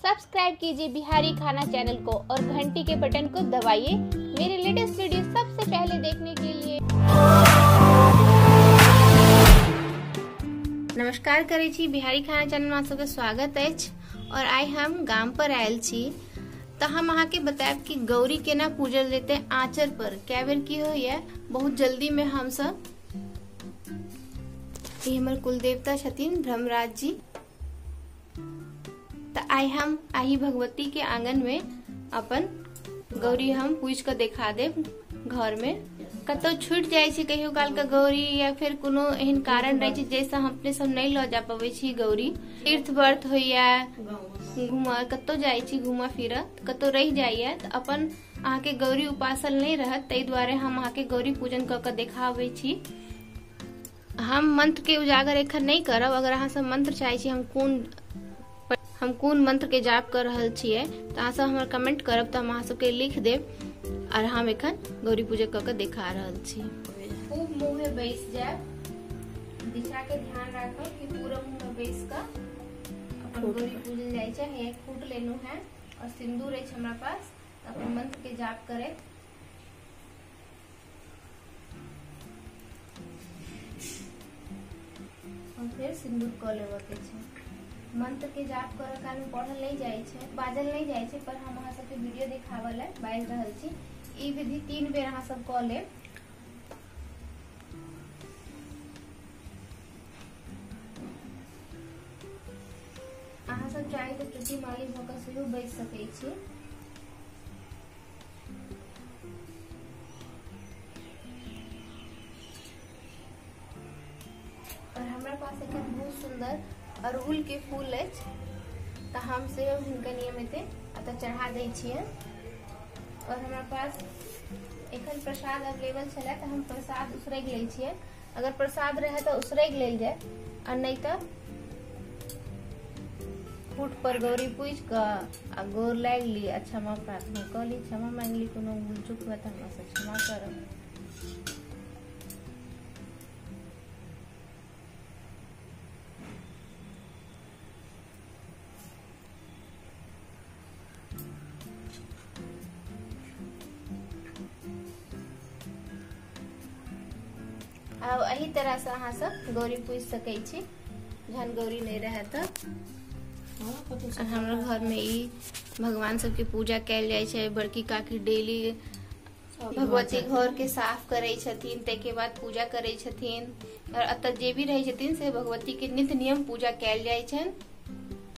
Subscribe कीजिए बिहारी खाना channel को और घंटी के बटन को दबाइए मेरे लेटेस्ट वीडियो सबसे पहले देखने के लिए। नमस्कार करै छी बिहारी खाना चैनल में सबके स्वागत अछि। और आइ हम गाम पर आयल छी तो हम अहाँ के बतायब कि गौरी केना पूजल जेतै आँचर पर। कै बेर की होइए बहुत जल्दी में हम सब हमर कुलदेवता छथिन ब्रह्मराज जी, तो आइ हम आही भगवती के आंगन में अपन गौरी हम पूज के देखा देब। घर में कतौ छूट जाय छै कहियो काल के गौरी या फिर कोनो एहन कारण रहे छै जैसे हम अपने सब नहीं ल जा पबै छी गौरी। तीर्थ व्रत होइया घूम कतौ जाय छी घूमा फिर कतौ रह जाइए तो अपन अहाँ के गौरी उपासल नहीं रहत, ताहि दुआरे हम अहाँ के गौरी पूजन कऽ के देखाबै छी। हम मंत्र के उजागर एखन नहीं करब। अगर अहाँ सब मंत्र चाहे छी हम कोन मंत्र के जाप कर रहल छियै तो अहाँ सब हमर कमेंट करब तो हम अहाँ सबके लिख देब। और हम एखन गौरी पूजा कऽ के देखा रहल छी। खूब मुँह में बैस जायब, दिशा के ध्यान राखब कि पूरा मुँह में बैस कऽ अपन गौरी पूजल जाइ छै। हे फूट लेलहुँ हैं और सिंदूर अछि हमरा पास, तो अपन मंत्र के जाप करे। और फिर सिंदूर कऽ लेबऽ के छै। मंत्र के जाप करऽ काल में पढ़ल नहीं जाइ छै, बाजल नहीं जाइ छै, पर हम अहाँ सबके वीडियो देखाबऽ लए बाजि रहल छी। ई विधि 3 बेर अहाँ सब कऽ लेब। अहाँ सब चाहे तऽ चुट्टी माली भऽ कऽ सेहो बैस सकै छी। और हमरा पास एखन बहुत सुंदर अड़हुल के फूल अछि तऽ हम सेहो हिनका नियमित एतऽ चढ़ा दै छियै। और हमरा पास एखन प्रसाद अवेलेबल छलै तऽ हम प्रसाद उसरगि लै छियै। अगर प्रसाद रहे तऽ उसरगि लेल जाय और नहीं तऽ फूट पर गौरी पूजि कऽ आ गोर लागि ली आ क्षमा प्रार्थना कऽ ली, क्षमा मांगि ली। कोनो भूल चूक हुए तऽ हमरा से क्षमा करब। आब एही तरह से अहाँ सब गौरी पूजि सकै छी जहन गौरी नहीं रहे तऽ। हमरा घर में ई भगवान सबके पूजा कैल जाइ छै। बड़की काकी डेली भगवती घर के साफ करै छथिन, ताहिके बाद पूजा करै छथिन। और एतऽ जे भी रहै छथिन से भगवती के नित्य नियम पूजा कैल जाइ छनि।